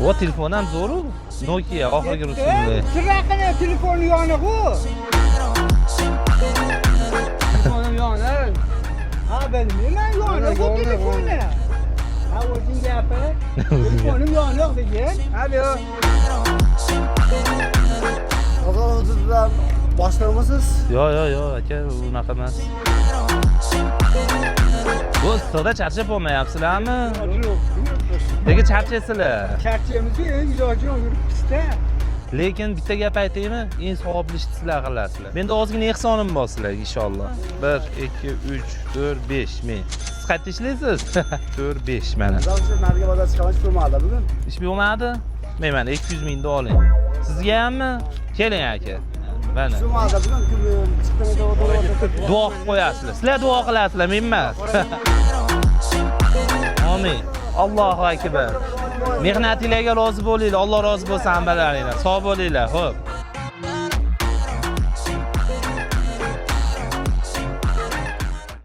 O telefon ham zo'r-u. Nokia oxirgi rusumli. Siraqini telefoni yoniq-u. Telefonim yonar. Ha, bilmayman, yoniq bu telefoni. Ha, o'zing gapir. Telefonim yoniq degin. Alo. Bozor o'zi bilan boshlamasiz? Yo'q, yo'q, yo'q, aka, unaqa emas. Bu issiqda charchab bo'lmayapsizlarmi? Nega charchaysizlar? Charchaymiz-ku, eng iloji yo'q yuribmiz-da. Lekin bitta gap aytaymi? Eng savobli ishni sizlar qilasizlar. Menda ozgina ehsonim bor sizlarga inshaalloh. 1 2 3 4 5 ming. Siz qayerda ishlaysiz? 4 5 mana. O'sha narigi bozor chiqaman, shu bo'lmadi bugun. Ish bo'lmadi? Men mana 200 mingni oling. Sizga hammi? Keling aka. Mana. Shu bo'lmadi bugun chiqdim. Duo qilib qo'yasizlar. Sizlar duo qilasizlar, men emas. Amin. Allohu akbar. Mehnatinglarga rozi bo'linglar. Alloh rozi bo'lsin hammalaringlar. Sog' bo'linglar. Xo'p.